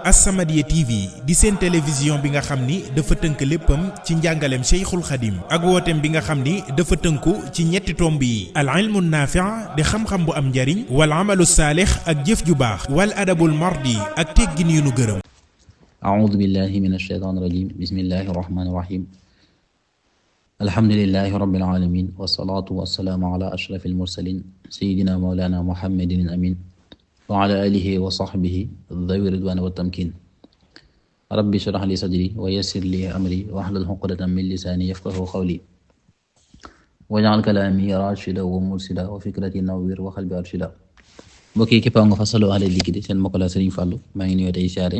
As-Samadiyya TV di seen télévision bi nga xam ni dafa tënk léppam ci njàngaleem Cheikhul Khadim ak wooteem bi nga xam ni dafa tënku ci ñetti tomb yi al ilmu naafi' di xam-xam bu am njariñ wal amalu saalix ak jëf ju baax wal adabul mardi ak teggin yu nu gërëm. A'uudu billahi minash shaytaanir rajiim bismillahir rahmaanir rahiim alhamdulillahi rabbil aalamiin wassalaatu wassalaamu ala ashrafil mursaliin sayyidina mawlaana muhammadin al-amiin wa ala aalihi wa sahbihi dhawi ridwaani wat tamkiin rabbi shrah li sadri wa yassir li amri wahlul uqdatan min lisaani yafqahu qawli waj'al kalaami raashidan wa murshidan wa fikrati nawwir wa qalbi arshida. Mbokk yi képp nga fasalu ala dikri seen mbokk la Serigne Fallou maa ngi nuyoo tey siyaare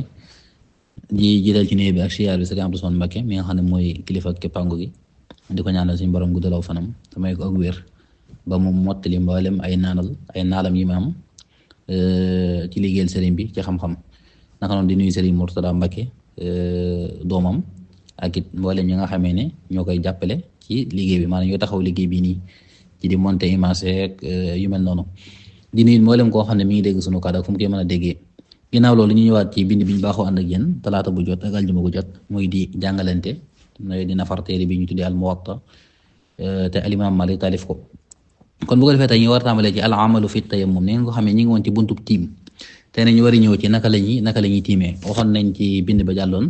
di jiital ci nuyu bi ak siyaar bi Serigne Abdou Samane Mbacké mi nga xam ne mooy kilifa képpangu gi di ko ñaanal suñu borom guddalaw fanam damay ko ak wér ba mu mottali mboolem ay naalam yi ma am ci liggéeyal Serigne bi ci xam-xam naka noonu di nuyu Serigne Mourtada Mbacké doomam ak it mboolem ñi nga xamee ne ñoo koy jàppale ci liggéey bi maanaam ñoo taxaw liggéey bi nii ci di monter image ak yu mel noonu di nuyu mboolem koo xam ne mi ngi dégg sunu kàddu fu mu koy mën a déggee. Ginnaaw loolu ñu ñëwaat ci bind bi ñu baaxoo ànd ak yéen talaata bu jot ak aljuma bu jot muy di jàngalante di nafar téere bi ñu tuddee al Muwatta te al Imaam Maalik taalif ko. kon bu ko defee tey ñu war a tàmbalee ci al amalu fi tayammum ni ngeen ko xamee ñi ngi woon ci buntub tiim te ne ñu war a ñëw ci naka la ñuy tiimee waxoon nañ ci bind ba jàlloon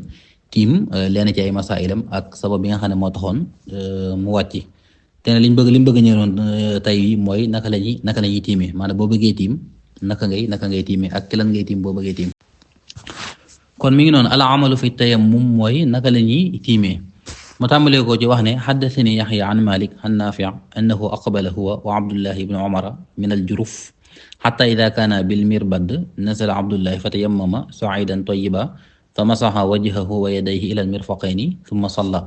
tiim leen ci ay masailam ak sabab bi nga xam ne moo taxoon mu wàcc te ne li mu bëgg a ñëwoon tey mooy naka la ñuy tiimee maanaam boo bëggee tiim naka ngay tiimee ak ci lan ngay tiim boo bëggee tiim. kon mi ngi noonu al amalu fi tayammum mooy naka la ñuy tiimee mu tàmbalee ko ci wax ne xaddathani Yaxya an Malik an Naafi' annahu aqbala huwa wa Abdullahi ibn Umar min al-juruf hatta idha kana bil mirbad nazala Abdullahi fatayammama sa'idan tayyiban famasaha wajhahu wa yadayhi ila al-mirfaqayni thumma salla.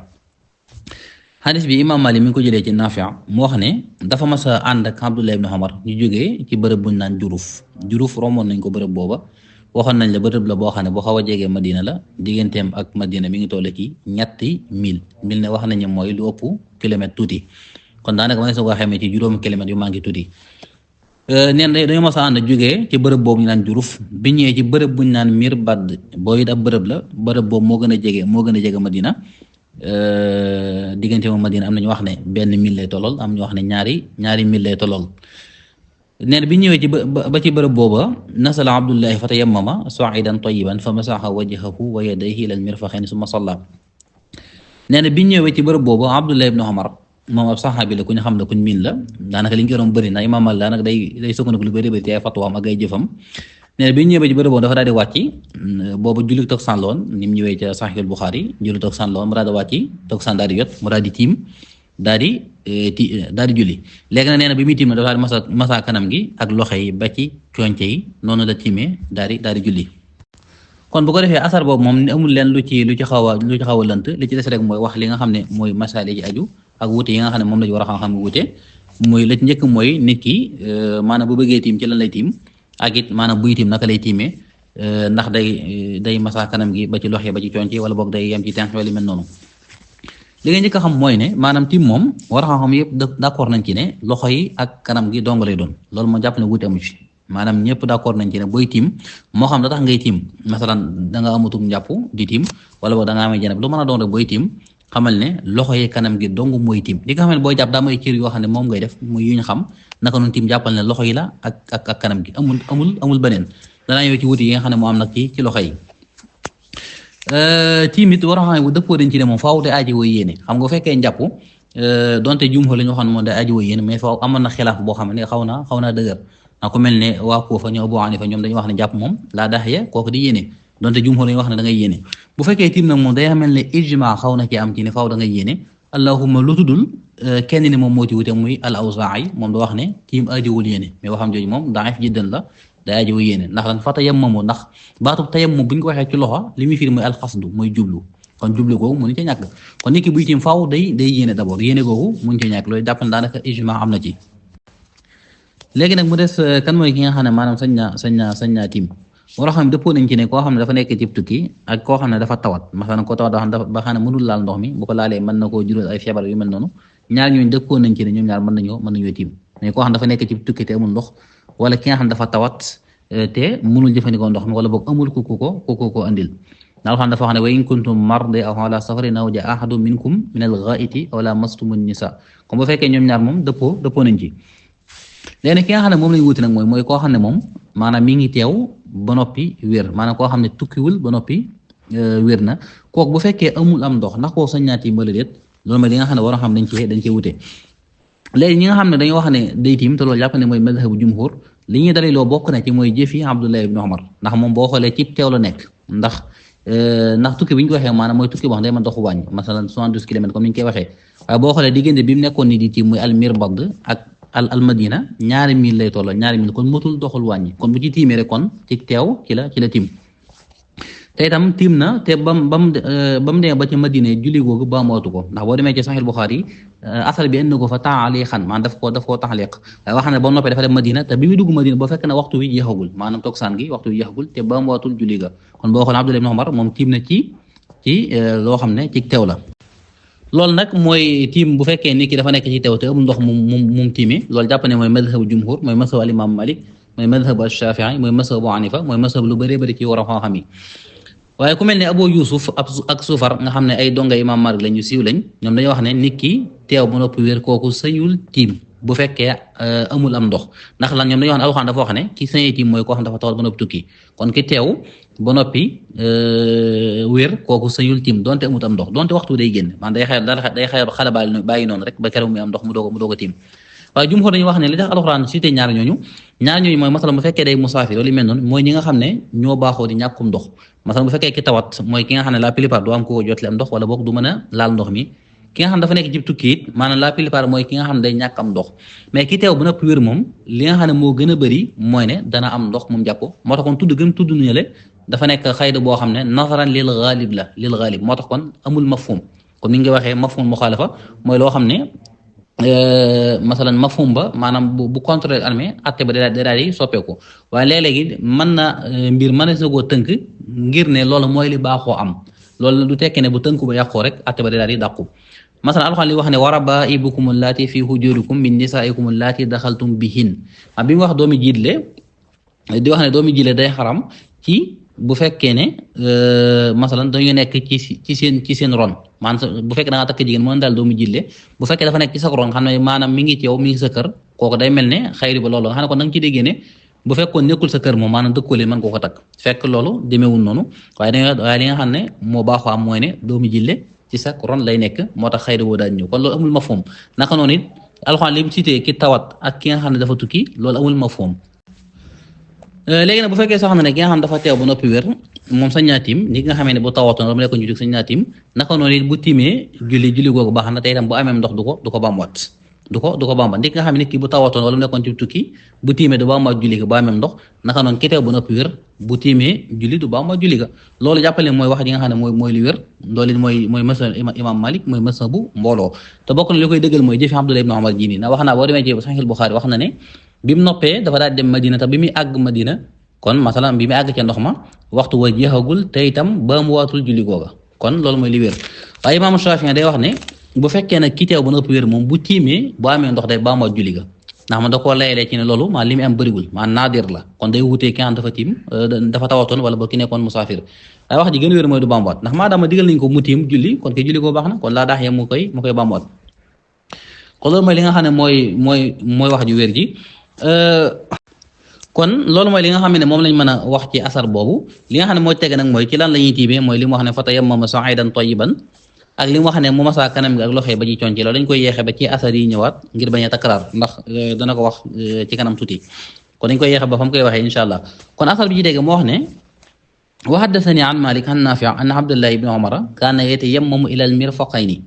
xadis bi imaam Malik mi ngi ko jëlee ci Naafi' mu wax ne dafa mas a ànd ak Abdullahi ibn Umar ñu jógee ci bërëb buñ naan juruf romboon nañ ko bërëb booba waxoon nañ la bërëb la boo xam ne boo xaw a jegee Madina la digganteem ak Madina mi ngi toll ci ñetti mil ne wax nañu mooy lu ëpp kilomètre tuuti kon daanaka ma ne soo ko xamee ci juróomi kilomètres yu manqué tuuti neen dañoo mas a ànd jógee ci bërëb boobu ñu naan juruf bi ñëwee ci bërëb buñ naan Mirbad boo it ab bërëb la bërëb boobu moo gën a jege Madina diggante moom Madina am na ñu wax ne benn mil lay tollool am ñu wax ne ñaari mil lay tollool neen bi ñëwee ci ba ci bërëb booba nasala Abdullahi fa tayammama sa'idan tayyiban fa masaha wajhahu wa yadayhi ila al-mirfaqayn summa salla. nee bi ñëwee ci bërëb booba Abdullahi ibn Umar moom ab saxaabi la ku ñu xam ne ku ñu miin la daanaka li ñu ko doon bëri na Imaam Maalik daanaka day sukkandiku lu bëri ci ay fatwaam ak ay jëfam nee bi ñëwee ci bërëb boobu dafa daal di wàcc boobu julli takkusaan la woon ni mu ñëwee ca Sahih al-Bukhari julli takkusaan la woon mu daal di wàcc takkusaan daal di jot mu daal di tiim daal di julli léegi nag nee na bi muy tiim ne dafa daal di masa kanam gi ak loxo yi ba ci conce yi noonu la tiimee daal di julli. kon bu ko defee asar boobu moom amul leen lu ci xaw a lënt li ci des rek mooy wax li nga xam ne mooy masaali ji aju ak wuute yi nga xam ne moom la ñu war a xam-xam wuute muy la ci njëkk mooy nit ki maanaam bu bëggee tiim ci lan lay tiim ak it maanaam buy tiim naka lay tiimee ndax day masa kanam gi ba ci loxo yi ba ci conce yi wala boog day yem ci tenq wala mel noonu. li nga njëkk a xam mooy ne maanaam tiim moom war a xam yëpp d'accord nañ ci ne loxo yi ak kanam gi dong lay doon loolu moo jàpp ne wuute amu ci maanaam ñëpp d'accord nañ ci ne booy tiim moo xam da tax ngay tiim masalan da nga amatuk njàpp di tiim wala boog da nga amee janab lu mën a doon rek booy tiim xamal ne loxo yi kanam gi dong mooy tiim li nga xam ne booy jàpp daa may cër yoo xam ne moom ngay def muy yu ñu xam naka noonu tiim jàppal ne loxo yi la ak kanam gi amul beneen danaa ñëw ci wuute yi nga xam ne moo am nag ci loxo yi. tiim it war a xam ne dëppoo dañ ci ne moom faaw day aaji woo yéene xam nga bu fekkee njàpp donte jumhur la ñu waxoon moom day aaji woo yéene mais faaw amoon na xilaaf boo xam ne xaw naa dëgër na ko mel ne waa Kuufa ñoo Abu Hanifa ñoom dañuy wax ne jàpp moom laa daxiya kooku di yéene donte jumhur la ñu wax ne da ngay yéene bu fekkee tiim nag moom day mel ne ijma xaw na ci am ci ne faaw da ngay yéene allahumma lu tuddul kenn ni moom moo ci wute muy al Awzaa'i moom da wax ne tiim aajiwul yéene mais waxam jooju moom daif jiddan la day aaji woo yéene ndax lan fa tayammamu ndax baatu tayammum bu ñu ko waxee ci loxo li muy firi mooy alxasdu mooy jublu kon jublu googu mënuñ ca ñàkk kon nit ki buy tiim faaw day yéene d'abord yéene googu mënuñ ca ñàkk loolu jàpp na daanaka ijma am na ci. léegi nag mu des kan mooy ki nga xam ne maanaam sañ naa tiim war a xam dëppoo nañ ci ne koo xam ne dafa nekk ci tukki ak koo xam ne dafa tawat masalan koo tawat ba xam ne mënul laal ndox mi bu ko laalee mën na koo jural ay feebar yu mel noonu ñaar ñooñu dëppoo nañ ci ne ñoom ñaar mën nañoo tiim mais koo xam ne dafa nekk ci tukki te amul ndox wala ki nga xam ne dafa tawat te mënul jëfandikoo ndox mi wala boog amul ku ko andil ndax xam dafa wax ne wa in kuntum marde aw ala safarin aw jaa ahadun minkum min al-gha'iti aw lamastumun nisa comme bu fekkee ñoom ñaar moom dëppoo nañ ci léegi ki nga xam ne moom lañu wuti nag mooy koo xam ne moom maanaam mi ngi teew ba noppi wér maanaam koo xam ne tukkiwul ba noppi wér na kooku bu fekkee amul am ndox ndax koo sañ naa tiim wala déet loolu mooy li nga xam ne war a xam dañ cee wute léegi ñi nga xam ne dañoo wax ne day tiim te loolu jàpp ne mooy mazhabu jumhur li ñuy daliloo bokk na ci mooy jëfi Abdullah ibn Umar ndax moom boo xoolee ci teew la nekk ndax tukki bi ñu ko waxee maanaam mooy tukki boo xam ne day mën doxu wàññi masalan 72 kilomètres comme ni ñu koy waxee waaye boo xoolee diggante bi mu nekkoon ni di tiim muy al Mirbad ak al Madina ñaari mil lay tolloo ñaari mil kon motul doxul wàññi kon bu ci tiimee rek kon ci teew ci la tiim te itam tiim na te bam demee ba ci Madina julli googu ba mootu ko ndax boo demee ci Sahih Bukhari asar bi indi ko fa taaliqan maanaam daf koo taxliq waaye wax ne ba noppee dafa dem Madina te bi muy dugg Madina boo fekk ne waxtu wi jeexagul maanaam togsaan gi waxtu wi jeexagul te ba mootul julli ga kon boo xool Abdullah ibn Umar moom tiim na ci loo xam ne ci teew la loolu nag mooy tiim bu fekkee nit ki dafa nekk ci teew te amul ndox mum tiimi loolu jàpp ne mooy madhabu jumhur mooy madhabu al imam Malik mooy madhabu Shafi'i mooy madhabu Hanifa mooy madhabu lu bëree bëri ci war a xam-xam yi waaye ku mel ne Abu Yusuf ak Sufar nga xam ne ay donga imam Malik lañ ñu siiw lañ ñoom dañuy wax ne nit ki teew ba noppi wér kooku sañul tiim bu fekkee amul am ndox ndax lan ñoom dañuy wax ne alxuraan dafa wax ne ki sañee tiim mooy koo xam dafa tawat ba noppi tukki kon ki teew ba noppi wér kooku sañul tiim donte amut am ndox donte waxtu day génn man day xayal xale bàyyi noonu rek ba keroog muy am ndox mu doog a tiim waaye jumhur dañuy wax ne li tax alxuraan cité ñaar ñooñu mooy masalan bu fekkee day musaafir wala mel noonu mooy ñi nga xam ne ñoo baaxoo di ñàkkum ndox masalan bu fekkee ki tawat mooy ki nga xam ne la plupart du am ko jotle am ndox wala boog du mën a laal ndox mi ki nga xam dafa nekk ci tukki it maanaam la plupart mooy ki nga xam ne day ñàkk am ndox mais ki teew bu noppi wér moom li nga xam ne moo gën a bëri mooy ne dana am ndox moom jàpp moo tax kon tudd nañu le dafa nekk xayda boo xam ne nazaran lil ghalib moo tax kon amul mafhum kon ni nga waxee mafhum muxaalafa mooy loo xam ne masalan mafhum ba maanaam bu contrôle amee atte ba daal di soppeeku waaye léeg-léegi mën na mbir mën na koo tënk ngir ne loolu mooy li baaxoo am loolu du tekkee ne bu tënku ba yàqoo rek atte ba daal di dàqu masalan alxuraan li wax ne wa rabaa'ibukum allaati fi hujurikum min nisaa'ikum allaati daxaltum bihin bi mu wax doomi jiitle di wax ne doomi jiitle day xaram ci bu fekkee ne masalan dañu nekk ci seen ron maanaam bu fekkee da nga takk jigéen mën daal doomu jille bu fekkee dafa nekk ci sa ron xam ne maanaam mi ngi ci yow mi ngi sa kër kooku day mel ne xayri ba loolu nga xam ne kon da nga ci déggee ne bu fekkoon nekkul sa kër moom maanaam dëkkoo leen mën koo ko takk fekk loolu demeewul noonu waaye li nga xam ne moo baaxoo am mooy ne doomu jille ci sa ron lay nekk moo tax xayri boo daal ñëw kon loolu amul mafhum naka noonu it alxuraan li mu cité ki tawat ak ki nga xam ne dafa tukki loolu amul mafhum léegi nag bu fekkee sax na ne ki nga xam dafa teew ba noppi wér moom sañ naa tiim ni nga xamee ne bu tawatoon wala mu nekkoon julli sañ naa tiim naka noonu it bu tiimee julli googu baax na te itam bu amee ndox du ko bamwaat du ko bamwaat ndi nga xam ne nit ki bu tawatoon wala mu nekkoon ci tukki bu tiimee du bamwaat julli ga bu amee ndox naka noonu ki teew ba noppi wér bu tiimee julli du bamwaat julli ga loolu jàppale mooy wax ji nga xam ne mooy li wér loolu mooy masal imam Malik mooy masal bu mbooloo te bokk na li koy dëggal mooy jëfi Abdullah ibn Umar ji nii na wax naa boo demee ci Sahih Bukhari wax na ne bi mu noppee dafa daal dem Madina te bi muy àgg Madina kon masalan bi muy àgg ca ndox ma waxtu wa jeexagul te itam ba mu waatul julli googa kon loolu mooy li wér waaye imaamu Shaafi'i day wax ne bu fekkee nag ki teew ba noppi wér moom bu tiimee bu amee ndox day ba mu waat julli ga ndax ma da koo layalee ci ne loolu maa li muy am bëriwul maa naadir la kon day wutee ki dafa tiim dafa tawatoon wala ba ki nekkoon musaafir waaye wax ji gën a wér mooy du ba mu waat ndax maa dama digal nañ ko mu tiim julli kon ke julli koo baax na kon laa daax yem mu koy ba mu waat kon loolu mooy li nga xam ne mooy wax ju wér ji kon loolu mooy li nga xam ne moom lañ mën a wax ci asar boobu li nga xam ne mooy teg nag mooy ci lan la ñuy tiimee mooy li mu wax ne fatayammama sa'idan tayyiban ak li mu wax ne mu masaa kanam gi ak loxo ba ci conc loolu dañ koy yeexe ba ci asar yi ñëwaat ngir bañ a takraar ndax dana ko wax ci kanam tuuti kon dañ koy yeexe ba fa mu koy waxee insha allah kon asar bi ci dégg moo wax ne wa haddathani an Malik an Nafi' anna Abdullah ibn Umar kaana yatayammamu ila al-mirfaqayni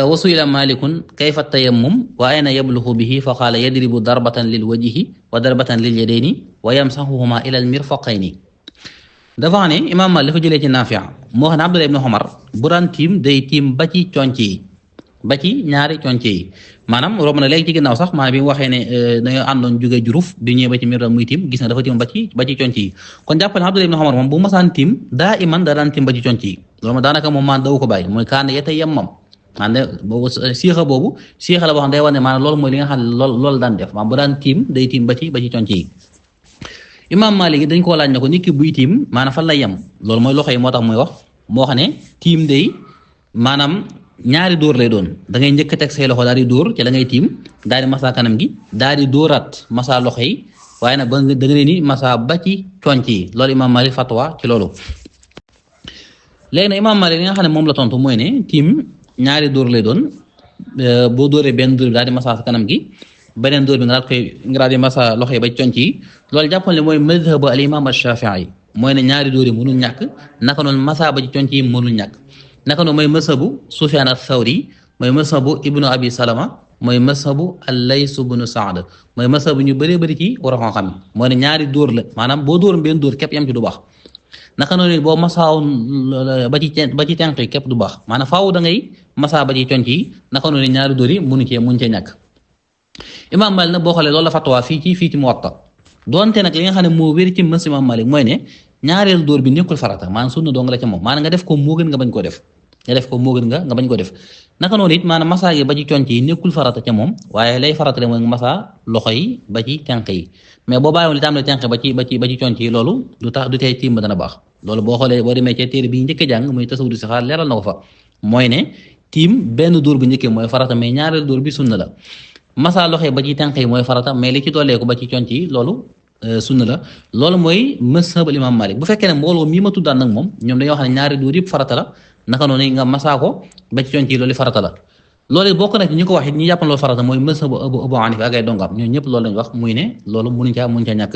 wa su'ila Malikun kayfa tayammum wa ayna yablughu bihi fa qaala yadribu darbatan lil wajhi wa darbatan lil yadayni wa yamsahuhuma ila al mirfaqayni dafa xam ne imaam Maalik dafa jëlee ci Naafi' moo xam ne Abdullah ibn Umar bu daan tiim day tiim ba ci conc yi ba ci ñaari conc yi maanaam romb na léegi ci ginnaaw sax maanaam bi mu waxee ne dañoo àndoon jógee Juruf bi ñëwee ba ci miir muy tiim gis na dafa tiim ba ci conc yi kon jàppale Abdullah ibn Umar moom bu masaan tiim daa iman da daan tiim ba ci conc yi loolu ma daanaka moom maan daw ko bàyyi mooy kaana yatayammam maanaam boobu siixa la boo xam ne day wane maanaam loolu mooy li nga xam ne loolu daan def maanaam bu daan tiim day tiim ba ci conc yi Imam Malik dañ koo laaj ne ko nit ki buy tiim maanaam fan lay yem loolu mooy loxo yi moo tax muy wax moo xam ne tiim day maanaam ñaari dóor lay doon da ngay njëkk a teg say loxo daal di dóor ci la ngay tiim daal di masa kanam gi daal di dóoraat masa loxo yi waaye nag ba da nga leen ni masa ba ci conc yi loolu Imam Malik fatwa ci loolu. léegi nag Imam Malik li nga xam ne moom la tontu mooy ne tiim ñaari dóor lay doon boo dóoree benn dóor bi daal di masa sa kanam gi beneen dóor bi nga daal di masa loxo yi ba ci conc yi loolu jàppal ne mooy madhabu al imam Shafii mooy ne ñaari dóor yi mënul ñàkk naka noonu masa ba ci conc yi mënul ñàkk naka noonu mooy masabu Sufyaan ath-Thawri mooy masabu Ibnu Abi Salama mooy masabu al-Lays ibnu Saad mooy masabu ñu bëree bëri ci war a xam mooy ne ñaari dóor la maanaam boo dóor benn dóor képp yam ci du baax naka noonu boo masaaw ba ci tenq yi képp du baax maanaam faaw da ngay masa ba ci conc yi naka noonu ñaari dóor yi mënu cee ñàkk. Imam Malik nag boo xoolee loolu la fatwa fii ci Muwatta donte nag li nga xam ne moo wér ci mës Imam Malik mooy ne ñaareel dóor bi nekkul farata maanaam sunna dong la ca moom maanaam nga def ko moo gën nga bañ koo def nga bañ koo def naka noonu it maanaam masa yi ba ci conc yi nekkul farata ca moom waaye lay farata mooy nga masa loxo yi ba ci tenq yi mais boo bàyyiwoon li tam le tenq ba ci conc yi loolu du tey tiim ba dana baax loolu boo xoolee boo demee ci téere bi njëkk a jàng muy tasawudu si xaar leeral na ko fa mooy ne tiim benn dóor bu njëkkee mooy farata mais ñaareel dóor bi sunna la masa loxo yi ba ci tenq yi mooy farata mais li ci dooleeku ba ci conc yi loolu sunna la loolu mooy mazhab Imam Malik bu fekkee ne mbooloo mii ma tuddaan nag moom ñoom dañoo wax ne ñaari dóor yëpp farata la naka noonu nga masaa ko ba ci conc yi loolu farata la loolu bokk na ci ñi ko wax it ñi jàppan loolu farata mooy mazhab Abu Hanifa ak ay dongam ñoom ñëpp loolu lañ wax muy ne loolu munuñ ca ñàkk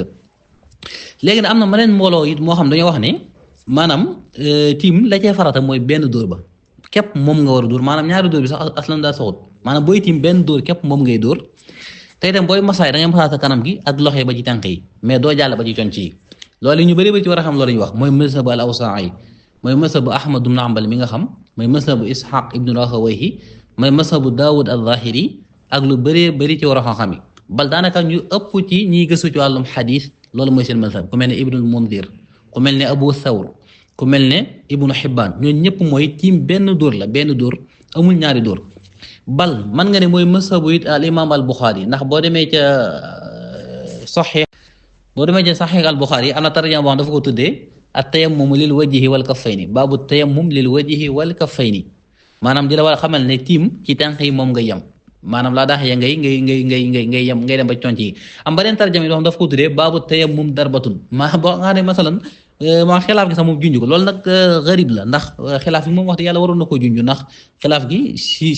léegi ne am na meneen mbooloo it moo xam dañoo wax ne maanaam tiim la cee farata mooy benn dóor ba képp moom nga war a dóor maanaam ñaari dóor bi sax aslan daa soxut maanaam booy tiim benn dóor képp moom ngay dóor tey dem booy masaay da ngay masaa sa kanam gi ak loxo yi ba ci tànk yi mais doo jàll ba ci conc yi loolu ñu bëri ci war a xam loolu ñu wax mooy mazhabu al Awzaa'i mooy mazhabu Ahmad ibn Hanbal mi nga xam mooy mazhabu Ishaq ibn Rahawayhi mooy mazhabu Daawud al-Zahiri ak lu bëree bëri ci war a xam-xam yi bal daanaka ñu ëpp ci ñiy gëstu ci wàllum xadis loolu mooy seen mazhab ku mel ne Ibnul Mundir ku mel ne Abu Thawr ku mel ne Ibnu Hibbaan ñooñu ñëpp mooy tiim benn dóor la benn dóor amul ñaari dóor bal man nga ne mooy mazhabu it al imam al Buxaari ndax boo demee ca Saxiix al Buxaari am na tarjama boo xam dafa ko tuddee at-tayammum lil wajhi wal kaffayni baabu tayammum lil wajhi wal kaffayni maanaam di la war a xamal ne tiim ci tànk yi moom ngay yem maanaam laa daax ya ngay yem ngay dem ba conc yi am beneen tarjama yi loo xam dafa ko tuddee baabu tayammum darbatun maa boo nga xam ne masalan maa xilaaf gi sax moom junj ko loolu nag garib la ndax xilaaf gi moom wax dëgg yàlla waroon na koo junj ndax xilaaf gi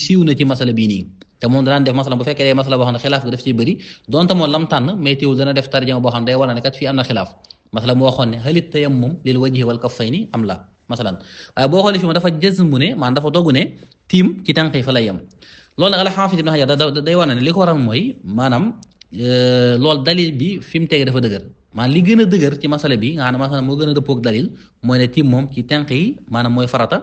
siiw na ci masala bii nii te moom danaan def masala bu fekkee dee masala boo xam ne xilaaf gi daf ciy bëri donte moom lam tànn mais teewul dana def tarjama boo xam ne day wane ne kat fii am na xilaaf masala mu waxoon ne halit tayammum lil wajhi wal kaffayni am la masalan waaye boo xoolee fi moom dafa jazmu ne maanaam dafa dogg ne tiim ci tànk yi fa lay yem loolu nag al-Hafiz Ibn Hajar day wane ne li ko waral mooy maanaam loolu dalil bi fi mu tege dafa dëgër maanaam li gën a dëgër ci masala bi nga xam ne masala moo gën a dëppoog dalil mooy ne tiim moom ci tànk yi maanaam mooy farata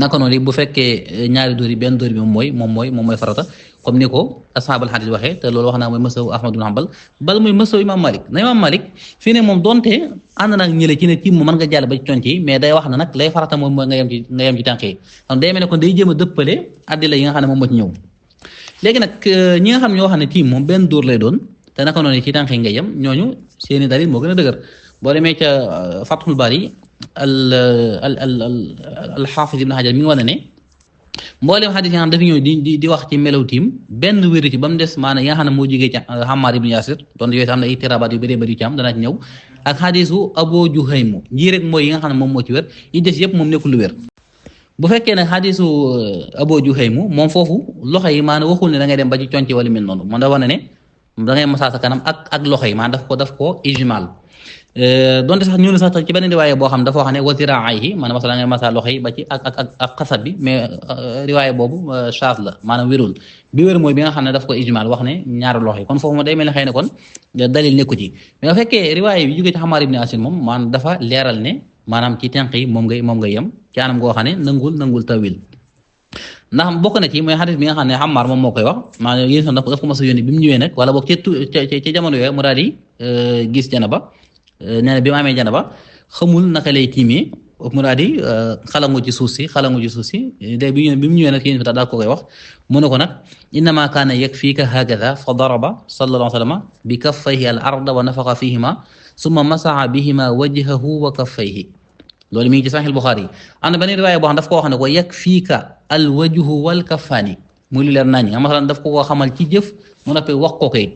naka noonu bu fekkee ñaari dóor yi benn dóor bi moom mooy farata comme ni ko ashaabul hadis waxee te loolu wax naa mooy masabu Ahmad ibn Hanbal bal mooy masabu Imam Malik na Imam Malik fii ne moom donte ànd nag ñële ci ne tiim moom mën nga jàll ba ci conc yi mais day wax na nag lay farata moom mooy nga yem ci tànk yi kon day mel ne kon day jéem a dëppale addila yi nga xam ne moom moo ci ñëw léegi nag ñi nga xam ñoo xam ne tiim moom benn dóor lay doon te naka noonu ci tànk yi ngay yem ñooñu seeni dalil moo gën a dëgër boo demee ca Fathul Bari al Hafiz Ibn Hajar mi ngi wane ne mboolem xadis yi nga xam dafa ñëw di wax ci melaw tiim benn wéru ci ba mu des maanaam yi nga xam ne moo jógee ci Ammar ibn Yasir doon yooyu am na ay tirabaat yu bëree bëri yu ci am danaa ci ñëw ak xadisu Abu Juhaym yii rek mooy yi nga xam ne moom moo ci wér yi des yëpp moom nekkul lu wér bu fekkee ne xadisu Abu Juhaym moom foofu loxo yi maanaam waxul ne da ngay dem ba ci conc wala mel noonu man da wane ne da ngay masaa sa kanam ak loxo yi maanaam daf ko ijmal donte sax ñëw na sax ci beneen riwaaye boo xam dafa wax ne wa ziraayhi maanaam masala ngay masa loxo yi ba ci ak xasab bi mais riwaaye boobu shaaz la maanaam wérul bi wér mooy bi nga xam ne daf ko ijmal wax ne ñaari loxo yi kon foofu ma day mel ne xëy na kon dalil nekku ci mais bu fekkee riwaaye bi jógee ci Ammaar ibn Yaasir moom maanaam dafa leeral ne maanaam ci tenq yi moom ngay yem ci anam goo xam ne nangul tawil ndax bokk na ci mooy xadis bi nga xam ne Ammaar moom moo koy wax maanaam yéen sax daf ko mos a yónni bi mu ñëwee nag wala boog ci jamono yooyu mu daal di gis janaba nee na bi mu amee janaba xamul naka lay tiimee mu daal di xalangu ci suuf si de bi mu ñëwee nag yéen fi daal ko koy wax mu ne ko nag innama kaana yakfiika hakada fa daraba sallallahu alayhi wa sallam bi kaffayhi al arda wa nafaxa fihima summa masaxa bihima wajhahu wa kaffayhi loolu mi ngi ci Sahih Bukhari am na benn riwaaya boo xam daf ko wax ne ko yakfiika al wajhu wal kaffaani muy lu leer nañ nga masalan daf ko koo xamal ci jëf mu noppee wax ko koy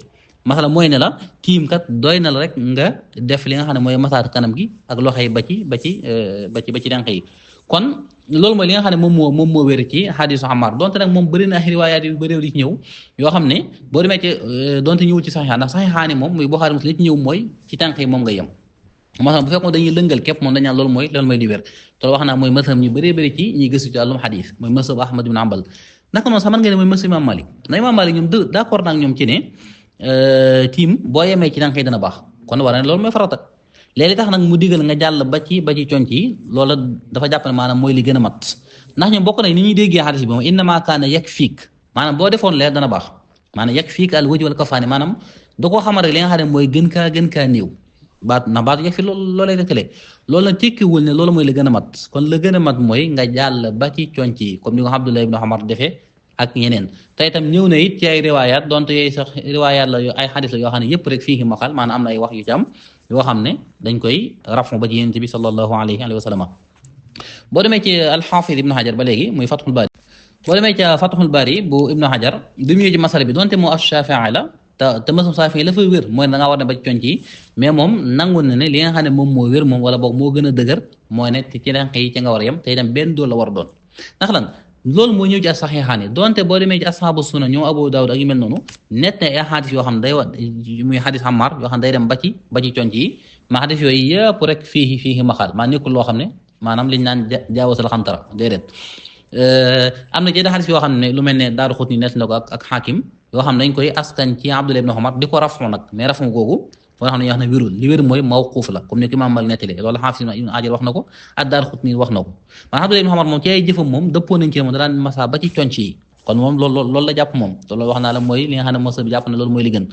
masala mooy ne la tiim kat doy na la rek nga def li nga xam ne mooy masaat kanam gi ak loxo yi ba ci denq yi kon loolu mooy li nga xam ne moom moo wér ci hadisu Ammar donte nag moom bëri na ay riwaayaat yu bëri li ci ñëw yoo xam ne boo demee ci donte ñëwul ci saxiix ndax saxiixaani moom muy Buxaari Muslim li ci ñëw mooy ci tànk yi moom nga yem masalan bu fekkoon dañuy lëngal képp moom dañ naan loolu mooy li wér te wax naa mooy mazhab ñu bëri ci ñuy gëstu ci wàllum xadis mooy mazhab Ahmad ibn Hanbal naka noonu sax mën nga ne mooy mazhab Imam Malik na Imam Malik ñoom d'accord naa ak ñoom ci ne tiim boo yemee ci tànk yi dana baax kon war na loolu mooy farata léegi tax nag mu digal nga jàll ba ci conc yi loola dafa jàpp ne maanaam mooy li gën a mat ndax ñoom bokk nañ ni ñuy déggee xadis bi moom innama kaana yakfiik maanaam boo defoon leer dana baax maanaam yakfiik al wajh wal kafaani maanaam da koo xamal rek li nga xam ne mooy gën kaa néew baatu yakfi loolay tëkkale loolu nag tekkiwul ne loolu mooy la gën a mat kon la gën a mat mooy nga jàll ba ci conc yi comme ni ko Abdullah ibn Umar defee ak ñeneen te itam ñëw na it ci ay riwaayaat donte yooyu sax riwaayaat la ay xadis la yoo xam ne yëpp rek fii maqal maanaam am na ay wax yu ci am yoo xam ne dañ koy rafu ba ci Yonent bi sallallahu alayhi wa sallam boo demee ci al-Hafiz Ibn Hajar ba léegi muy Fathul Bari boo demee ci Fathul Bari bu Ibn Hajar bi mu ñëwee ci masala bi donte moo Shaafi'i la te masam Shaafi'i la fa wér mooy da ngaa war ne ba ci conc yi mais moom nangu na ne li nga xam ne moom moo wér moom wala boog moo gën a dëgër mooy ne ci denq yi ci nga war a yem te itam benn dool la war a doon ndax lan loolu moo ñëw ci as-saxiixaani donte boo demee ci ashaabu sunna ñoom Abu Daawud ak yu mel noonu net na ay xadis yoo xam ne day wax muy xadis Ammar yoo xam ne day dem ba ci conc yi ma xadis yooyu yëpp rek fii maxaal maa nekkul loo xam ne maanaam liñ naan jaawasal xantara déedéet am na yenn xadis yoo xam ne lu mel ne Daaru Xutni net na ko ak Xaakim yoo xam ne dañ koy askan ci Abdullah ibn Umar di ko rafu nag mais rafu googu moo xam ne ñoo xam ne wérul li wér mooy mawquuf la comme ni ko Imaam Maalik nettali loolu Xaafis ibn Hajar wax na ko ak Daaraqutni wax na ko man Abdullah ibn Umar moom ci ay jëfam moom dëppoo nañ ci moom daan masa ba ci conc yi kon moom loolu la jàpp moom te loolu wax naa la mooy li nga xam ne mos bi jàpp ne loolu mooy li gën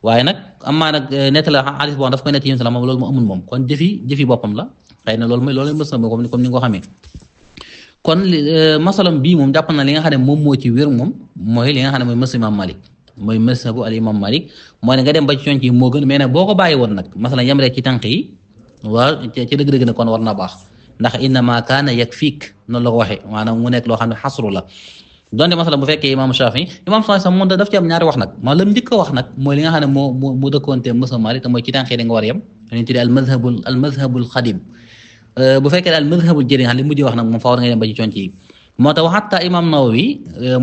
waaye nag amaa nag nettali xadis boo daf koy netti yéen salaam moom loolu moo amul moom kon jëfi boppam la xëy na loolu mooy mos comme ni nga ko xamee kon masalam bii moom jàpp na li nga xam ne moom moo ci wér moom mooy li nga xam ne mooy mos Imaam Maalik mooy mazhabu al imam Malik mooy ne nga dem ba ci conc yi moo gën mais nag boo ko bàyyi woon nag masalan yem rek ci tànk yi waaw ci dëgg-dëgg ne kon war na baax ndax innama kaana yakfiik noonu la ko waxee maanaam mu nekk loo xam ne xasru la donte masalan bu fekkee imam Shafi sax moom daf ci am ñaari wax nag maa lam njëkk a wax nag mooy li nga xam ne moo dëkkoonte mazhabu Malik te mooy ci tànk yi da nga war a yem dañuy tuddee al mazhabul xadim bu fekkee al mazhabul jëriñ xam li mujj wax nag moom faaw nga dem ba ci conc yi moo tax xatta imam Nawawi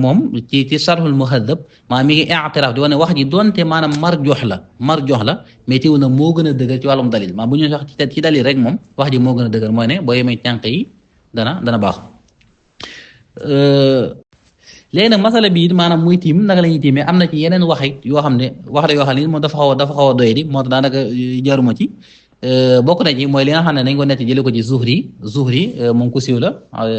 moom ci sarhul muhaddab maa mi ngi i'tiraaf di wane wax ji donte maanaam marjox la mais teewul na moo gën a dëgër ci wàllum dalil maa bu ñu wax ci dalil rek moom wax ji moo gën a dëgër mooy ne boo yemee tànk yi dana baax léegi nag masala bi maanaam muy tiim naka la ñuy tiimee am na ci yeneen wax yoo xam ne moom dafa xaw a doy di moo tax daanaka jaruma ci bokk na ci mooy li nga xam ne dañ ko nett jële ko ci Zuhri moom ku siiw la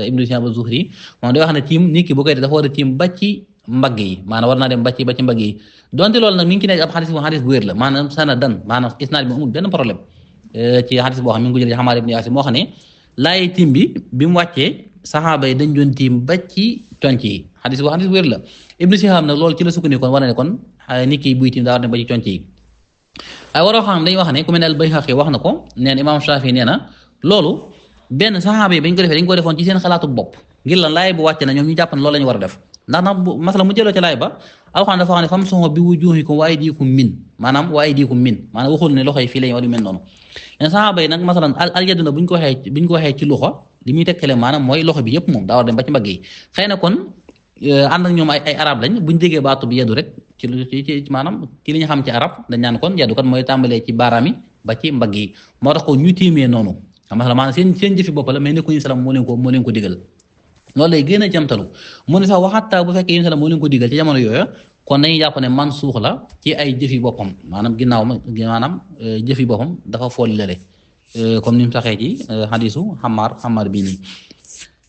Ibnu Shihab Zuhri moom day wax ne tiim nit ki bu koy def dafa war a tiim ba ci mbagg yi maanaam war naa dem ba ci mbagg yi donte loolu nag mi ngi ci nekk ab xadis bu wér la maanaam sanadan maanaam isnaad bi amul benn problème ci xadis boo xam mi ngi ko jële ci Ammaar ibn Yaasir moo xam ne laay tiim bi mu wàccee saxaaba yi dañ doon tiim ba ci conc yi xadis bu wér la Ibnu Shihab nag loolu ci la sukkandikoon war na ne kon nit ki buy tiim daa war dem ba ci conc yi waaye waroo xam dañuy wax ne ku mel ne al-Bayhaqi wax na ko neen imam Shafi nee na loolu benn saxaaba yi bañ ko defee dañ ko defoon ci seen xalaatu bopp ngir lan laay bu wàcce na ñoom ñu jàpp ne loolu la ñu war a def ndax masala mu jëloo ci laay ba alxuraan dafa xam ne famsahu bi wujuhikum wa aydikum min maanaam waxul ne loxo yi fii lañ war yu mel noonu leen saxaaba yi nag masalan al yadu na buñ ko waxee ci loxo li muy tekkale maanaam mooy loxo bi yëpp moom daa war dem ba ci mbagg yi xëy na kon ànd ak ñoom ay arab lañ buñ déggee baatu bi yeddu rek ci maanaam ci li ñu xam ci arab dañ naan kon yeddu kon mooy tàmbalee ci baaraam yi ba ci mbagg yi moo tax ko ñu tiimee noonu maanaam seen jëfi bopp la mais nekkuñu salaam moo leen ko digal loolu lay gën a jamtalu mu ne sax waxataa bu fekkee yéen salaam moo leen ko digal ci jamono yooyu kon dañuy jàpp ne man suux la ci ay jëfi boppam maanaam ginnaaw maanaam jëfi boppam dafa fooli lale comme ni mu saxee ci xadisu xamaar bii nii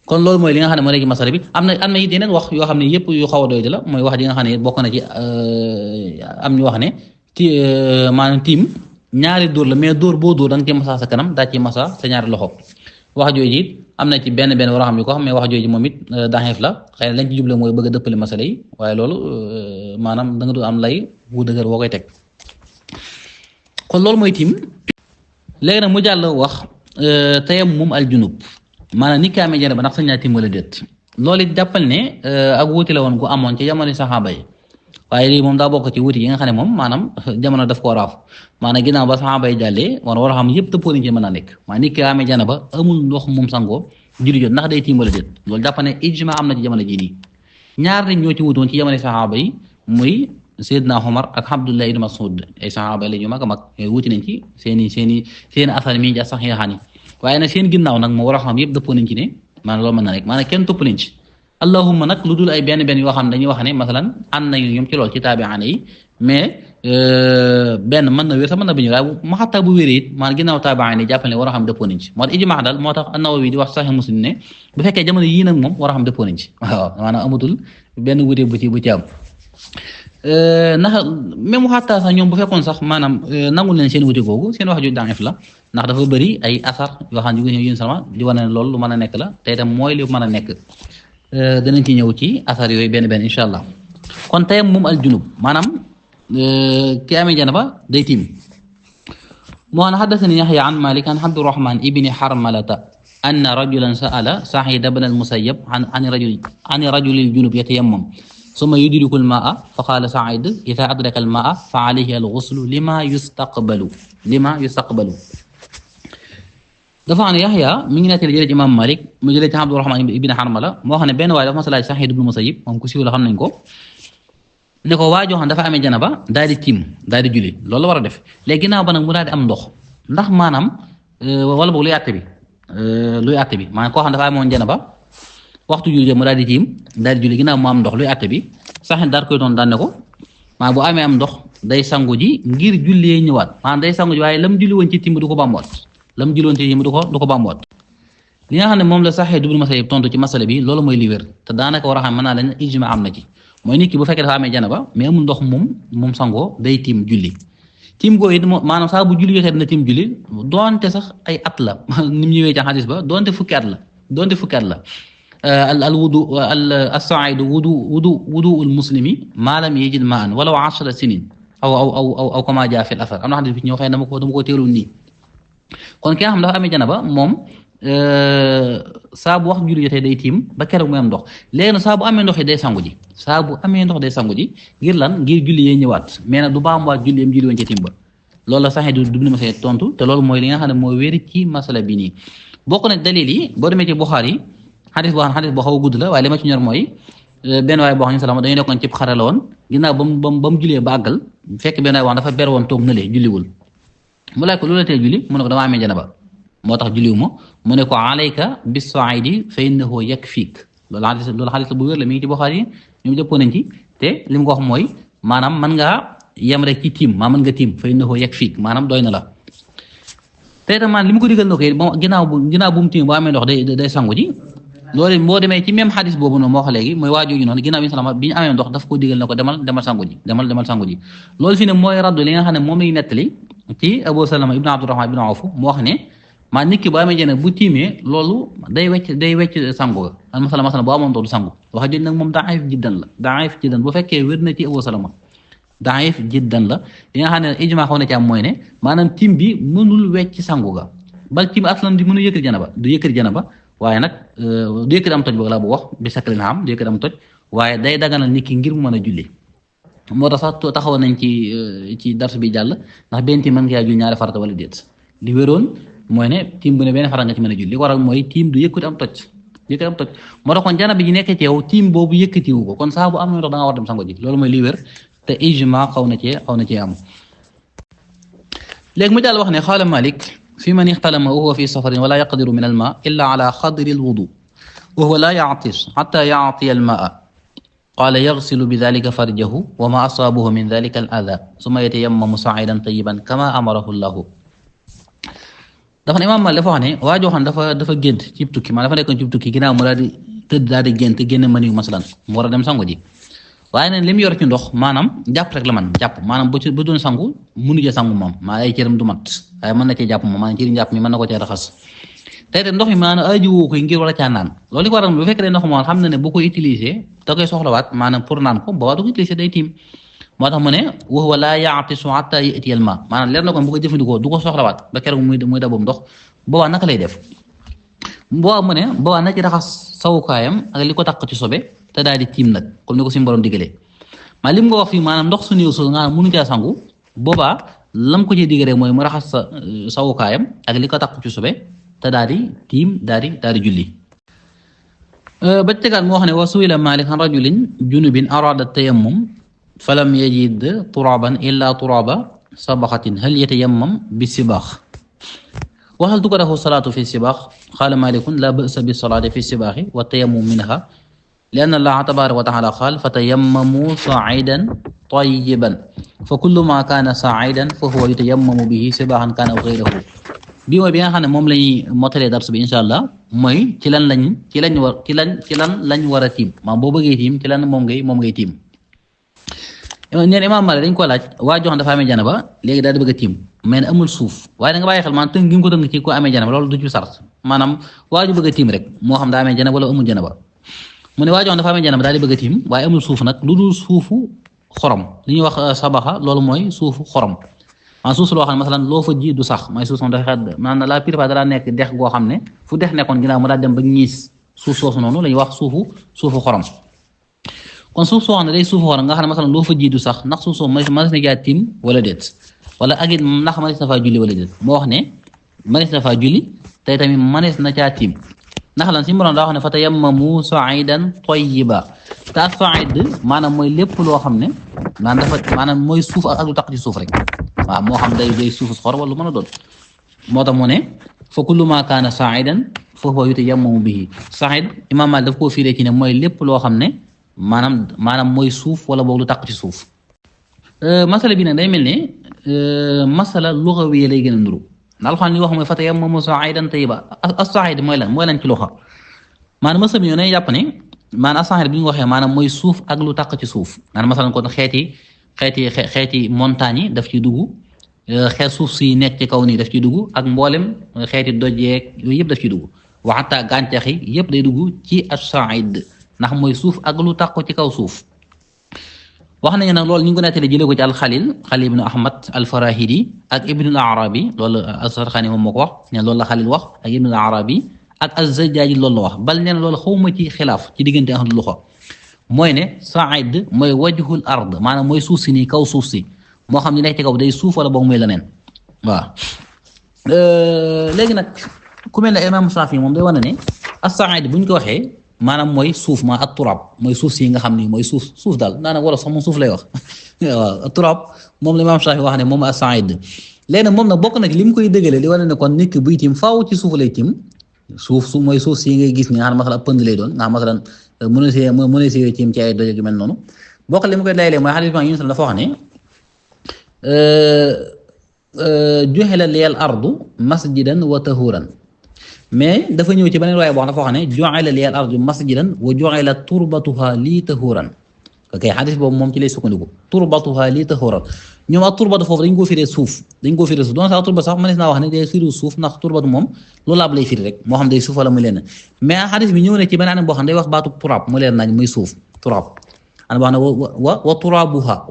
kon loolu mooy li nga xam ne moo nekk masala bi am na it yeneen wax yoo xam ne yëpp yu xaw a doy la mooy wax ji nga xam ne bokk na ci am ñu wax ne ci maanaam tiim ñaari dóor la mais dóor boo dóor da nga ci masa sa kanam daa ci masa sa ñaari loxo wax jooju it am na ci benn war a xam yu ko xam mais wax jooju moom it daxeef la xëy na lañ ci juble mooy bëgg a dëppale masala yi waaye loolu maanaam da nga du am lay wu dëgër boo koy teg kon loolu mooy tiim léegi nag mu jàll wax tayammum al junub maanaam ni ki amee janaba ndax sañ naa tiim wala déet loolu it jàppal ne ak wuute la woon gu amoon ci jamono saxaaba yi waaye lii moom daa bokk ci wuute yi nga xam ne moom maanaam jamono daf koo raaf maanaam ginnaaw ba saxaaba yi jàllee war a xam yëpp dëppoo nañ ci mën a nekk maanaam ni ki amee janaba amul ndox moom sangoo julli jot ndax day tiim wala déet loolu jàpp ne ijma am na ci jamono jii nii ñaar nit ñoo ci wutoon ci jamono saxaaba yi muy Seydina Omar ak Abdullah ibn Mas'ud ay saxaaba la ñu mag a mag wuti nañ ci seeni asar mi ja sax yaxaani waaye nag seen ginnaaw nag moo war a xam yëpp dëppoo nañ ci ne maanaam loolu mën na rek maanaam kenn topp nañ ci allahumma nag lu dul ay benn yoo xam ne dañuy wax ne masalan ànd nañu ñoom ci loolu ci taabi'aan yi mais benn mën na wér sax mën na bañu waaye mu xattaa bu wéree it maanaam ginnaaw taabi'aan yi jàppale ne war a xam dëppoo nañ ci moo tax ijmaa daal moo tax an-Nawawi di wax Sahih Muslim ne bu fekkee jamono yii nag moom war a xam dëppoo nañ ci waaw maanaam amatul benn wute bu ci am ndax même xattaa sax ñoom bu fekkoon sax maanaam nangul leen seen wuti googu seen wax ju daif la ndax dafa bëri ay asar yoo xam ne yén sama di wane ne loolu lu mën a nekk la te itam mooy li mën a nekk danañ ci ñëw ci asar yooyu benn insha allah kon tayammum al junub maanaam ki amee janaba day tiim moo an xaddathani Yaxya an Malik an Abdurrahman ibni Harmalata anna rajulan sa'ala Sa'id ibn al-Musayyab an rajulil junub yatayammam summa yudriku al-maa'a fa qaala Sa'id idha adraka al-maa'a fa alayhi al-ghuslu lima yustaqbalu dafa xam ne Yaxya mi ngi nettali jëlee ci Imam Malik mu jëlee ci Abdurrahman ibn Harmala moo xam ne benn waaye dafa mas a laaj Sa'id ibn Musayyib moom ku siiw la xam nañ ko ne ko waa joo xam dafa amee janaba daal di tiim daal di julli loolu la war a def léegi ginnaaw ba nag mu daal di am ndox ndax maanaam wala boog luy àtte bi maanaam koo xam dafa amoon janaba waxtu julli mu daal di tiim daal di julli ginnaaw mu am ndox luy àtte bi saxin daal koy doon daan ne ko maanaam bu amee am ndox day sangu ji ngir jullee ñëwaat maanaam day sangu ji waaye lam julli woon ci tiim du ko bàmmuwaat lam julloon ci tiim du ko bàmmuwaat li nga xam ne moom la Sa'id ibn Musayyib tontu ci masala bi loolu mooy li wér te daanaka war a xam mën naa leen ijma am na ci mooy nit ki bu fekkee dafa amee janaba mais amul ndox moom sangoo day tiim julli tiim googu it maanaam saa bu julli jotee dina tiim julli doonte sax ay at la ni mu ñëwee ci xadis ba doonte fukki at la al wudu as-sa'idu wudu al muslimi ma lam yajid ma'an walaw 10 sinin aw kama jaa fi al athar am na xadis bi ñëw xëy dama ko teelul nii kon ki nga xam dafa amee janaba moom saa bu wax julli jotee day tiim ba keroog mu am ndox léegi nag saa bu amee ndox yi day sangu ji ngir lan ngir julli yee ñëwaat mais nag du baamuwaat julli yam julli woon ci tiim ba loolu la saxee du dubni ma tontu te loolu mooy li nga xam ne moo wéri ci masala bi nii bokk na dalil yi boo demee ci Buxaari yi xadis boo xaw a gudd la waaye li ma ci ñor mooy benn waaye boo xam ne salaam dañu nekkoon ci xare la woon ginnaaw ba mu jullee ba àggal fekk benn waaye wax dafa ber woon toog na lee julliwul mu laaj ko lu la tee julli mu ne ko dama amee janaba moo tax julliwuma mu ne ko alayka bis-sa'idi fa innahu yakfik loolu xadis bu wér la mi ngi ci Buxaari yi ñoom jëppoo nañ ci te li mu ko wax mooy maanaam mën ngaa yem rek ci tiim maa mën nga tiim fa innahu yakfik maanaam doy na la te itam maanaam li mu ko digal na ko ginnaaw bu mu tiim boo amee ndox day sangu ji loolu boo demee ci même xadis boobu noonu moo wax léegi mooy waajooju noonu ginnaaw bi ñu amee ndox daf ko digal na ko demal sangu ji demal sangu ji loolu fi ne mooy raddu li nga xam ne moom lañu nettali ci Abu Salama ibn Abdurrahman ibn Awf mu wax ne maa nit ki boo amee jene bu tiimee loolu day wecc sangu ga masala boo amoon ndox du sangu wax jooju nag moom daif jiddan bu fekkee wér na ci Abu Salama daif jiddan la li nga xam ne ijma xaw na ci am mooy ne maanaam tiim bi mënul wecc sangu ga bal tiim aslan di mënul du yëkkati janaba waaye nag du yëkkati am toj boog laa bu wax bi sakkali na am du yëkkati am toj waaye day daganal nit ki ngir mu mën a julli moo tax sax taxaw nañ ci dars bi jàll ndax benn tiim mën nga julli ñaari farata wala déet li wéroon mooy ne tiim bu ne benn farata nga ci mën a julli li ko waral mooy tiim du yëkkati am toj moo tax kon janaba ji nekkee ci yow tiim boobu yëkkatiwu ko kon saa bu am ndox da nga war dem sango ji loolu mooy li wér te ijma xaw na cee am léegi mu jàll wax ne xaala Malik fi man ixtalama wa huwa fi safarin wala yaqdiru min al ma illa ala qadri al wudu wa huwa la ya'tis hatta ya'tiya al maa qaala yaghsilu bi dhalika farjahu wa ma asaabahu min dhalika al adha summa yatayammamu sa'idan tayyiban kama amarahu Allahu dafa ne Imaam Maalik dafa wax ne waa joo xam dafa gént ci tukki maanaam dafa nekkoon ci tukki ginnaaw mu daal di tëdd daal di gént génn mëniw masalan mu war a dem sangu ji waaye nag li mu yor ci ndox maanaam jàpp rek la man jàpp maanaam bu doon sangu mënu cee sangu moom maa ay cëram du mat waaye mën na cee jàpp moom maanaam cëri njàpp mi mën na ko cee raxas tey te ndox mi maanaam aajowoo ko ngir war a caa naan loolu li ko waral bu fekkee ndox moom xam na ne bu koy utiliser da koy soxlawaat maanaam pour naan ko boobaa du ko utiliser day tiim moo tax mu ne wa huwa laa ya'tisu hatta ya'tiya al-maa maanaam leer na ko bu ko jëfandikoo du ko soxlawaat ba keroog muy dabum ndox boobaa naka lay def boobaa mu ne boobaa na ci raxas sawukaayam ak li ko takk ci sobe te daal di tiim nag comme ni ko suñu borom digalee maa lim nga wax fii maanaam ndox su néew so nga mënu caa sangu boobaa lam ko ci digalee mooy mu raxas sawukaayam ak li ko takk ci sobe te daal di tiim daal di julli ba tegaat moo xam ne wa su'ila Maalik an rajulin junubin arada tayammum falam yajid turaban illa turaba sabaxatin hal yatayammam bi sibaax wa hal tukrahu salaatu fi sibaax qaala Maalikun la ba'sa bi salaati fi sibaaxi wa tayammum minha li anna Allaha tabaaraka wa ta'aala qaala fatayammamu sa'iidan tayyiban fa kullu ma kaana sa'iidan fa huwa yutayammamu bihi sibaaxan kaana aw ghayrahu bii mooy bi nga xam ne moom lañuy mottalee dars bi insha allah mooy ci lan lañ war a tiim maanaam boo bëggee tiim ci lan moom ngay tiim neen Imaam Maalik dañ ko laaj waa jox dafa amee janaba léegi daal di bëgg a tiim mais ne amul suuf waaye da nga bàyyi xel maanaam tënk gi mu ko tënk ci ko amee janaba loolu du ci sart maanaam waa ju bëgg a tiim rek moo xam daa amee janaba wala amul janaba mu ne waa jox dafa amee janaba daal di bëgg a tiim waaye amul suuf nag lu dul suufu xorom li ñuy wax sabaxa loolu mooy suufu xorom maanaam suuf loo xam ne masalan loo fa ji du sax mooy suuf moom dafa xet maanaam la plupart dara nekk dex goo xam ne fu dex nekkoon ginnaaw mu daal dem ba ñiis suuf soosu noonu la ñuy wax suufu xorom kon suuf soo xam ne day suufu xorom nga xam ne masalan loo fa ji du sax ndax suuf soo mënees na caa tiim wala déet wala ak it ndax mënees na faa julli wala déet moo wax ne mënees na faa julli tey tamit mënees na caa tiim ndax lan si moroom daa wax ne fa tayammamu sa'idan tayyiba te as-sa'id maanaam mooy lépp loo xam ne maanaam mooy suuf ak lu taq ci suuf rek waaw moo xam day suufu xor wala lu mën a doon moo tax mu ne fa kullu ma kaana sa'idan fa huwa yutayammamu bihi sa'id Imaam Maalik daf koo fiiree ci ne mooy lépp loo xam ne maanaam mooy suuf wala boog lu taq ci suuf masala bi nag day mel ne masala lugawi lay gën a nduru ndax alxuraan li wax mooy fa tayammamu sa'idan tayyiba as-sa'id mooy lan ci luxa maanaam masala bi ñoo ne jàpp ne maanaam as-sa'id bi ñu waxee maanaam mooy suuf ak lu taq ci suuf maanaam masalan kon xeeti montagne yi daf ciy dugg xeet suuf si nekk ci kaw nii daf ciy dugg ak mboolem xeeti dojeek yooyu yëpp daf ciy dugg wa hatta gàncax yi yëpp day dugg ci as-sa'id ndax mooy suuf ak lu taq ci kaw suuf wax nañu nag loolu ñu ngi ko nettali jëlee ko ci Xalil ibnu Ahmad al-Farahidi ak Ibnu al-Arabi loolu as-Sarxaani moom moo ko wax ne loolu la Xalil wax ak Ibnu al-Arabi ak az-Zajjaaji loolu la wax bal nee na loolu xawma ci xilaaf ci diggante ahlul luxa mooy ne sa'id mooy wajhul ard maanaam mooy suuf si nii kaw suuf si moo xam ne nekk ci kaw day suuf wala boog mooy leneen waaw léegi nag ku mel ne Imaam Shaafi moom day wane ne as-sa'id bu ñu ko waxee maanaam mooy suuf maa at-turab mooy suuf si nga xam ni mooy suuf daal daanaka wala sax moom suuf lay wax waaw at-turab moom la Imaam Shaafi wax ne moom as-sa'id léegi nag moom nag bokk na ci li mu koy dëgale li wane ne kon nit ki buy tiim faaw ci suuf lay tiim suuf mooy suuf si ngay gis ni nga xam ne masalan pënd lay doon nga xam masalan mën si tiim ci ay doj yu mel noonu bokk li mu koy dayalee mooy xadiis bi Yunus dafa wax ne ju'ila liyal ardu masjidan wa tahuran mais dafa ñëw ci beneen waaye boo xam dafa wax ne ju'ila liyal ardu masjidan wa ju'ila turbatuha lii tahuran ok xadiis boobu moom ci lay sukkandiku turbatuha lii tahuran ñoom ak turbatu foofu dañ koo firee suuf doon sax turba sax mënees naa wax ne day firi suuf ndax turbatu moom loolu laab lay firi rek moo xam day suuf wala muy leen mais xadiis bi ñëw ne ci beneen boo xam day wax baatu turab mu leer nañ muy suuf turab ana boo xam ne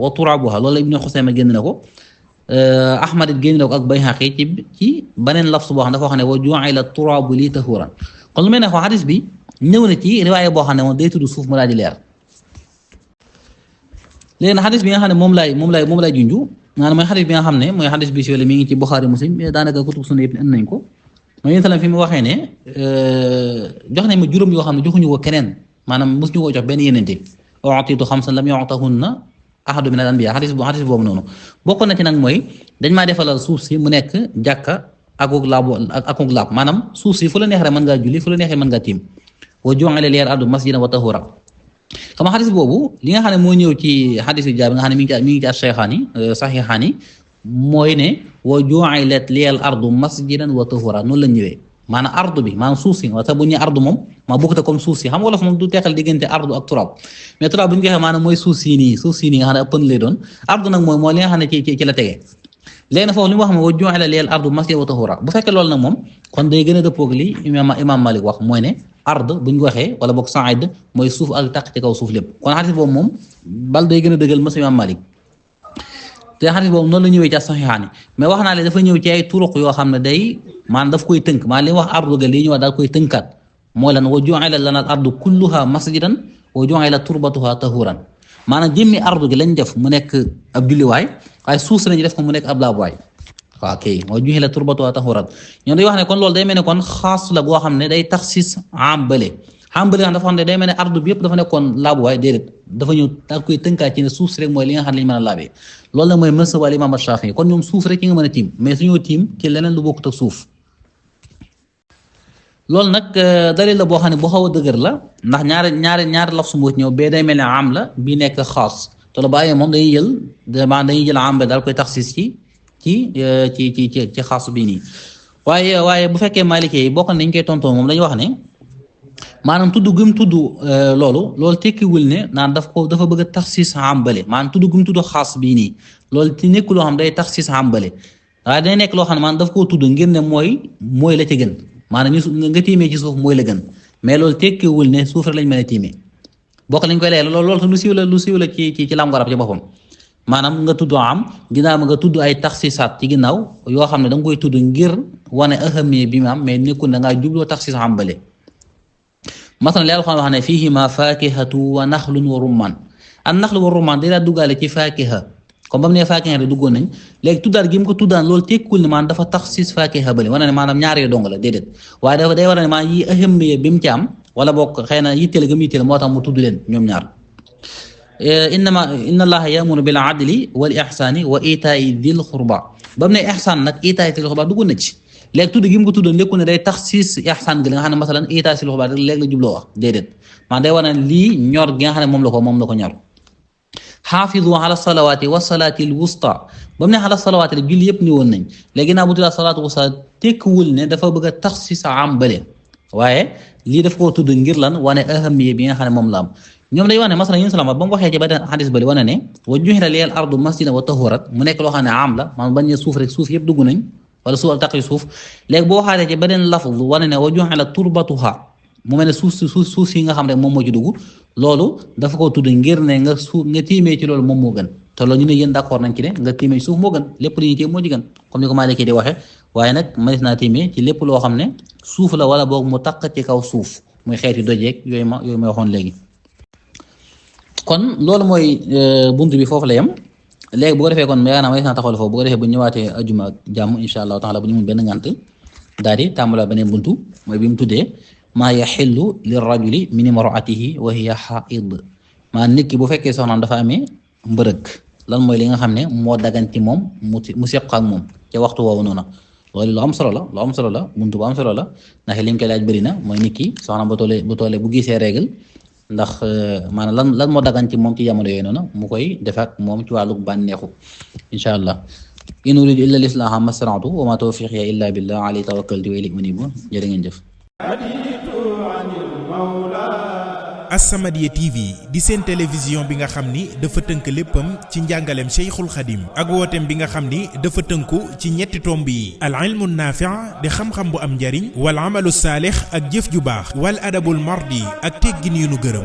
wa turabuha loolu la Ibnu Xusayma génn na ko Ahmad it génn na ko ak Bayhaqi ci beneen lafs boo xam dafa wax ne wa ju'ila turabu lii tahuran kon lu mel ne ko xadiis bi ñëw na ci riwaaya boo xam ne moom day tudd suuf mu daal di leer léegi nag xadis bi nga xam ne moom laay junju maanaam mooy xadis bi nga xam ne mooy xadis bi si wala mi ngi ci Buxaari Muslim daanaka kutub sunna yëpp indi nañ ko mooy yéen fi mu waxee ne jox nañ ma juróom yoo xam ne joxuñu ko keneen maanaam mosuñu ko jox benn yenente u'tiitu xamsan lam yu'tahunna ahadun mina al-anbiyaa xadis boobu noonu bokk na ci nag mooy dañ maa defalal suuf si mu nekk jàkka akuk laab maanaam suuf si fu la neexee mën ngaa julli fu la neexee mën ngaa tiim wa ju'ila liyal ardu masjidan wa tahuuran xam nga xadis boobu li nga xam ne moo ñëw ci xadis yu Jaabir nga xam ne mi ngi ci as-Shaykhaani saxiixaani mooy ne wa ju'ilat liyal ardu masjidan wa tahuuran noonu la ñëwee maanaam ardu bi maanaam suuf si wala bu ñu ardu moom maa bokkute comme suuf si xam nga wolof moom du teqal diggante ardu ak turab mais turab bu ñu ko waxee maanaam mooy suuf si nii nga xam ne ëpp lay doon ardu nag mooy li nga xam ne ci la tege léegi nag foofu li mu wax ma wa ju'ila liyal ardu masjidan wa tahura bu fekkee loolu nag moom kon day gën a dëppoog li imam Malik wax mooy ne ard buñ ko waxee wala boog sa'id mooy suuf ak taq ci kaw suuf lépp kon xadis boobu moom bal day gën a dëggal mas imam Malik te xadis boobu noonu la ñëwee ci saxiixaani mais wax naa leen dafa ñëw ci ay turuq yoo xam ne day maanaam daf koy tënk maanaam li wax ardu ga lii ñëwaat daal koy tënkaat mooy lan wa ju'ila lana al ardu kulluha masjidan wa ju'ila turbatuha tahuran maanaam jëmmi ardu gi lañ def mu nekk ab julliwaay waaye suuf si lañu def ko mu nekk ab laabuwaay waaw kay wa ju'ila turbatuha tahuran ñoom day wax ne kon loolu day mel ne kon xaas la boo xam ne day taxsis am bële dafa xam ne day mel ne ardu bi yëpp dafa nekkoon laabuwaay déedéet dafa ñëw daal koy tënkaat ci ne suuf si rek mooy li nga xam ne lañu mën a laabee loolu nag mooy mazhab al imam Shafi'i kon ñoom suuf rek ci nga mën a tiim mais suñoo tiim ci leneen lu bokkut ak suuf loolu nag dalil la boo xam ne bu xaw a dëgër la ndax ñaari laf su mboot ñëw bee day mel ne am la bii nekk xaas te lu bàyyee moom dañuy jël am ba daal koy taxsis ci xaas bii nii waaye bu fekkee Maliki yi bokk nañ koy tontoo moom dañuy wax ne maanaam tudd gëm tudd loolu tekkiwul ne naan dafa bëgg a taxsis am bale maanaam tudd gëm tudd xaas bii nii loolu ci nekk loo xam day taxsis am bale waaye day nekk loo xam ne maanaam daf koo tudd ngir ne mooy la ci gën maanaam nga tiimee ci suuf mooy la gën mais loolu tekkiwul ne suuf rek lañ mën a tiimee bokk lañ koy leer loolu lu siiw la ci lam garab ci boppam maanaam nga tudd am ginnaaw nga tudd ay taxsisaat ci ginnaaw yoo xam ne da nga koy tudd ngir wane ahamiya bi mu am mais nekkul da ngaa jubloo taxsis am bale masalan li Alxuraan wax ne fiihima faakihatu wa naxlun wa rummaan an naxlu wa rummaan day daal duggaale ci faakiha comme ba mu nee faakiha rek duggoon nañ léegi tuddaat gi mu ko tuddaan loolu tekkul ne maanaam dafa taxsis faakiha bale wane ne maanaam ñaar yoo dong la déedéet waaye dafa day war ne maanaam yi ahamiya bi mu ci am wala bokk xëy na yitteel ga mu yitteel moo tax mu tudd leen ñoom ñaar inna allaha ya'muru bil adli wal ihsani wa itaa'i dil xurba ba mu ne ihsaan nag itaa'i dil xurba duggoon na ci léegi tudd gi mu ko tuddoon lékku ne day taxsis ihsaan gi la nga xam ne masalan itaa'i dil xurba rek léegi la jubloo wax déedéet maanaam day war ne lii ñor gi nga xam ne moom la ko ñor xaafidu ala salawaati wa salaati al wusta ba mu ne ala salawaati rek julli yëpp ni woon nañ léegi naa bu tudd salaatu wusta tekkiwul ne dafa bëgg a taxsis am bële waaye lii daf koo tudd ngir lan wane ahamiya bi nga xam ne moom la am ñoom day wax ne masalan yéen salama ba mu waxee ci beneen xadis bële wane ne wa ju'ila liyal ardu masjidan wa tahurat mu nekk loo xam ne am la maanaam bañ ne suuf rek suuf yëpp dugg nañ wala suuf ak taqi suuf léegi boo waxaatee ci beneen lafz wane ne wa ju'ila turbatuha mu mel ne suuf si nga xam ne moom moo ci dugg loolu dafa ko tudd ngir ne nga tiimee ci loolu moom moo gën te loolu ñu ne yéen d'accord nañ ci ne nga tiimee ci suuf moo gën lépp li ñuy tiim moo ci gën comme ni ko Maliki di waxee waaye nag mënees naa tiimee ci lépp loo xam ne suuf la wala boog mu taq ci kaw suuf muy xeeti dojeeg yooyu ma waxoon léegi kon loolu mooy buntu bi foofu la yem léegi bu ko defee kon yaakaar naa mënees naa taxawal foofu bu ko defee bu ñëwaatee ajuma ak jàmm insha allahu taala bu ñu mun benn ngànt daal di tàmbala beneen buntu mooy bi mu tuddee maa yaxillu li rajuli min imraatihi wa hiya xaid maa nit ki bu fekkee soxnaam dafa amee mbërëg lan mooy li nga xam ne moo daganti moom mu seq ak moom ca waxtu woowu noonu loolu lu am solo la buntu bu am solo la ndax li mu koy laaj bëri na mooy nit ki soxnaam bu tollee bu gisee règle ndax maanaam lan moo daganti moom ci jamono yooyu noonu mu koy def ak moom ci wàllu bànneexu incha allah in uridu illa lislaaha mastata'tu wa ma tawfiqiya illa billah alayhi tawakkaltu wa ilayhi unib jërë ngeen jëf As-Samadiyya TV di seen télévision bi nga xam ni dafa tënk léppam ci njàngaleem Cheikhul Khadim ak wooteem bi nga xam ni dafa tënku ci ñetti tomb yi al ilmu naafi' di xam-xam bu am njariñ wal amalu saalix ak jëf ju baax wal adabul mardi ak teggin yu nu gërëm